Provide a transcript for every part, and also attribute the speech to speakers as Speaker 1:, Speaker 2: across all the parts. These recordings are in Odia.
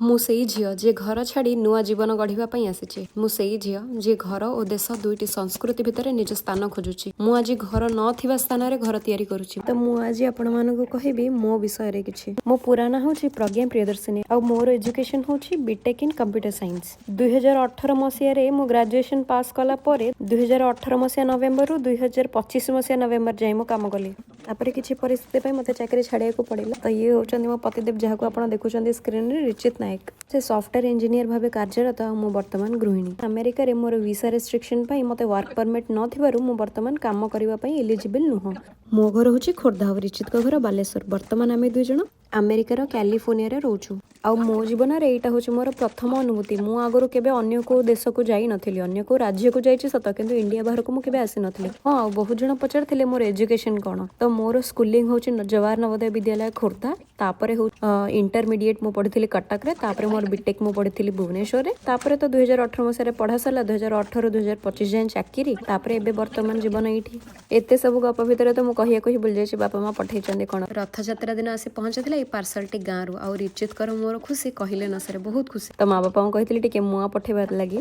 Speaker 1: ମୁଁ ସେଇ ଝିଅ, ଯିଏ ଘର ଛାଡ଼ି ନୂଆ ଜୀବନ ଗଢ଼ିବା ପାଇଁ ଆସିଛି। ମୁଁ ସେଇ ଝିଅ, ଯିଏ ଘର ଓ ଦେଶ ଦୁଇଟି ସଂସ୍କୃତି ଭିତରେ ନିଜ ସ୍ଥାନ ଖୋଜୁଛି। ମୁଁ ଆଜି ଘର ନଥିବା ସ୍ଥାନରେ ଘର ତିଆରି କରୁଛି। ତ ମୁଁ ଆଜି ଆପଣମାନଙ୍କୁ କହିବି ମୋ ବିଷୟରେ କିଛି। ମୋ ପୁରା ନାଁ ହେଉଛି ପ୍ରଜ୍ଞା ପ୍ରିୟଦର୍ଶିନୀ ଆଉ ମୋର ଏଜୁକେସନ୍ ହେଉଛି ବିଟେକ୍ ଇନ୍ କମ୍ପ୍ୟୁଟର ସାଇନ୍ସ। 2018 ମସିହାରେ ମୁଁ ଗ୍ରାଜୁଏସନ୍ ପାସ୍ କଲା ପରେ 2018 ମସିହା ନଭେମ୍ବରରୁ 2025 ମସିହା ନଭେମ୍ବର ଯାଏଁ ମୁଁ କାମ କଲି। ତାପରେ କିଛି ପରିସ୍ଥିତି ପାଇଁ ମୋତେ ଚାକିରି ଛାଡ଼ିବାକୁ ପଡ଼ିଲା। ତ ଇଏ ହେଉଛନ୍ତି ମୋ ପତିଦେବ, ଯାହାକୁ ଆପଣ ଦେଖୁଛନ୍ତି ସ୍କ୍ରିନରେ, ରିଚିତ ନାୟକ। ସେ ସଫ୍ଟୱେୟାର ଇଞ୍ଜିନିୟର ଭାବେ କାର୍ଯ୍ୟରତ ଆଉ ମୁଁ ବର୍ତ୍ତମାନ ଗୃହିଣୀ। ଆମେରିକାରେ ମୋର ଭିସା ରେଷ୍ଟ୍ରିକ୍ସନ୍ ପାଇଁ ମୋତେ ୱାର୍କ ପରମିଟ୍ ନଥିବାରୁ ମୁଁ ବର୍ତ୍ତମାନ କାମ କରିବା ପାଇଁ ଏଲିଜିବଲ୍ ନୁହଁ। ମୋ ଘର ହେଉଛି ଖୋର୍ଦ୍ଧା ଆଉ ରିଚିତଙ୍କ ଘର ବାଲେଶ୍ୱର। ବର୍ତ୍ତମାନ ଆମେ ଦୁଇ ଜଣ ଆମେରିକାର କ୍ୟାଲିଫୋର୍ନିଆରେ ରହୁଛୁ। ଆଉ ମୋ ଜୀବନରେ ଏଇଟା ହେଉଛି ମୋର ପ୍ରଥମ ଅନୁଭୂତି। ମୁଁ ଆଗରୁ କେବେ ଅନ୍ୟ କେଉଁ ଦେଶକୁ ଯାଇନଥିଲି। ଅନ୍ୟ କେଉଁ ରାଜ୍ୟକୁ ଯାଇଛି ସତ, କିନ୍ତୁ ଇଣ୍ଡିଆ ବାହାରକୁ ମୁଁ କେବେ ଆସିନଥିଲି। ହଁ, ଆଉ ବହୁତ ଜଣ ପଚାରିଥିଲେ ମୋର ଏଜୁକେସନ୍ କ'ଣ। ତ ମୋର ସ୍କୁଲିଂ ହେଉଛି ଜବାହର ନବୋଦୟ ବିଦ୍ୟାଳୟ, ଖୋର୍ଦ୍ଧା। ତାପରେ ହେଉଛି ଇଣ୍ଟରମିଡ଼ିଏଟ୍ ମୁଁ ପଢ଼ିଥିଲି କଟକରେ। ତାପରେ ମୋର ବିଟେକ୍ ମୁଁ ପଢ଼ିଥିଲି ଭୁବନେଶ୍ୱରରେ। ତାପରେ ତ 2018 ମସିହାରେ ପଢ଼ା ସରିଲା। 2018ରୁ 2025 ଯାଏଁ ଚାକିରି। ତାପରେ ଏବେ ବର୍ତ୍ତମାନ ଜୀବନ ଏଇଠି। ଏତେ ସବୁ ଗପ ଭିତରେ ତ ମୁଁ କହିବାକୁ ହିଁ ଭୁଲି ଯାଇଛି ବାପା ମା ପଠେଇଛନ୍ତି କ'ଣ। ରଥଯାତ୍ରା ଦିନ ଆସି ପହଞ୍ଚିଥିଲା ଏଇ ପାର୍ସଲଟି ଗାଁରୁ। ଆଉ ରିଚିତଙ୍କର ମୋର ଖୁସି କହିଲେ ନ ସରେ, ବହୁତ ଖୁସି। ତ ମା ବାପାଙ୍କୁ କହିଥିଲି ଟିକେ ମୁଆଁ ପଠେଇବା ଲାଗି।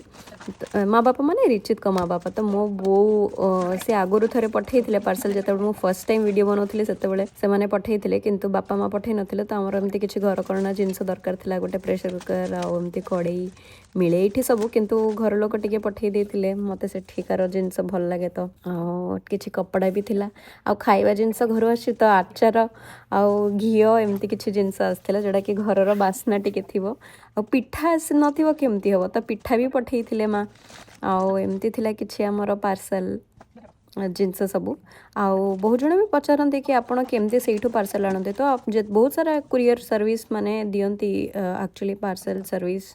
Speaker 1: ମା ବାପା ମାନେ ରିଚିତଙ୍କ ମା ବାପା। ତ ମୋ ବୋଉ ସେ ଆଗରୁ ଥରେ ପଠେଇଥିଲେ ପାର୍ସଲ। ଯେତେବେଳେ ମୁଁ ଫାର୍ଷ୍ଟ ଟାଇମ୍ ଭିଡ଼ିଓ ବନାଉଥିଲି, ସେତେବେଳେ ସେମାନେ ପଠେଇଥିଲେ, କିନ୍ତୁ ବାପା ମା ପଠେଇ ନଥିଲେ। ତ ଆମର ଏମିତି କିଛି ଘରକରଣା ଜିନିଷ ଦରକାର ଥିଲା, ଗୋଟେ ପ୍ରେସର କୁକର ଆଉ ଏମିତି କଡ଼େଇ। ମିଳେ ଏଇଠି ସବୁ, କିନ୍ତୁ ଘର ଲୋକ ଟିକେ ପଠେଇ ଦେଇଥିଲେ। ମୋତେ ସେଠିକାର ଜିନିଷ ଭଲ ଲାଗେ ତ। ଆଉ କିଛି କପଡ଼ା ବି ଥିଲା ଆଉ ଖାଇବା ଜିନିଷ ଘରୁ ଆସୁଛି, ତ ଆଚାର ଆଉ ଘିଅ, ଏମିତି କିଛି ଜିନିଷ ଆସିଥିଲା, ଯେଉଁଟାକି ଘରର ବାସ୍ନା ଟିକେ ଥିବ। ଆଉ ପିଠା ଆସି ନଥିବ କେମିତି ହେବ? ତ ପିଠା ବି ପଠେଇଥିଲେ ମା। ଆଉ ଏମିତି ଥିଲା କିଛି ଆମର ପାର୍ସଲ ଜିନିଷ ସବୁ। ଆଉ ବହୁତ ଜଣ ବି ପଚାରନ୍ତି କି ଆପଣ କେମିତି ସେଇଠୁ ପାର୍ସଲ ଆଣନ୍ତି? ତ ବହୁତ ସାରା କୁରିୟର ସର୍ଭିସ୍ ମାନେ ଦିଅନ୍ତି, actually parcel service,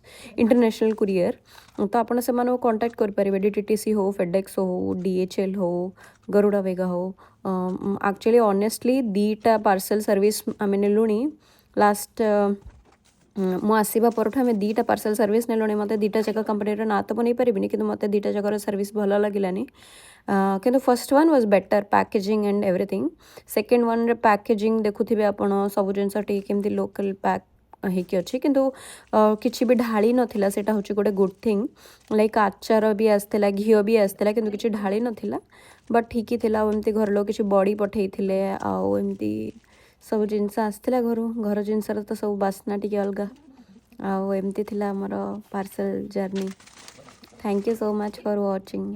Speaker 1: international courier। ତ ଆପଣ ସେମାନଙ୍କୁ କଣ୍ଟାକ୍ଟ କରିପାରିବେ। ଡିଟିଡିସି ହଉ, ଫେଡେକ୍ସ ହଉ, ଡିଏଚ୍ଏଲ୍ ହଉ, ଗରୁଡ଼ା ଭେଗା ହଉ। ଆକ୍ଚୁଆଲି ଅନେଷ୍ଟଲି ଦୁଇଟା ପାର୍ସଲ ସର୍ଭିସ୍ ଆମେ ନେଲୁଣି। ଲାଷ୍ଟ ମୁଁ ଆସିବା ପରଠୁ ଆମେ ଦୁଇଟା ପାର୍ସଲ ସର୍ଭିସ୍ ନେଲୁଣି। ମୋତେ ଦୁଇଟା ଯାକ କମ୍ପାନୀର ନାଁ ତ ମୁଁ ନେଇପାରିବିନି, କିନ୍ତୁ ମୋତେ ଦୁଇଟା ଯାକର ସର୍ଭିସ୍ ଭଲ ଲାଗିଲାନି। କିନ୍ତୁ first one was better packaging and everything। Second ୱାନ୍ରେ packaging ଦେଖୁଥିବେ ଆପଣ, ସବୁ ଜିନିଷ ଟିକେ କେମିତି ଲୋକାଲ୍ ପ୍ୟାକ୍ ହେଇକି ଅଛି, କିନ୍ତୁ କିଛି ବି ଢାଳି ନଥିଲା। ସେଇଟା ହେଉଛି ଗୋଟେ ଗୁଡ୍ ଥିଙ୍ଗ। ଲାଇକ୍ ଆଚାର ବି ଆସିଥିଲା, ଘିଅ ବି ଆସିଥିଲା, କିନ୍ତୁ କିଛି ଢାଳି ନଥିଲା, ବଟ୍ ଠିକ୍ ହିଁ ଥିଲା। ଆଉ ଏମିତି ଘର ଲୋକ କିଛି ବଡ଼ି ପଠେଇଥିଲେ ଆଉ ଏମିତି ସବୁ ଜିନିଷ ଆସିଥିଲା ଘରୁ। ଘର ଜିନିଷର ତ ସବୁ ବାସ୍ନା ଟିକେ ଅଲଗା। ଆଉ ଏମିତି ଥିଲା ଆମର parcel journey. Thank you so much for watching.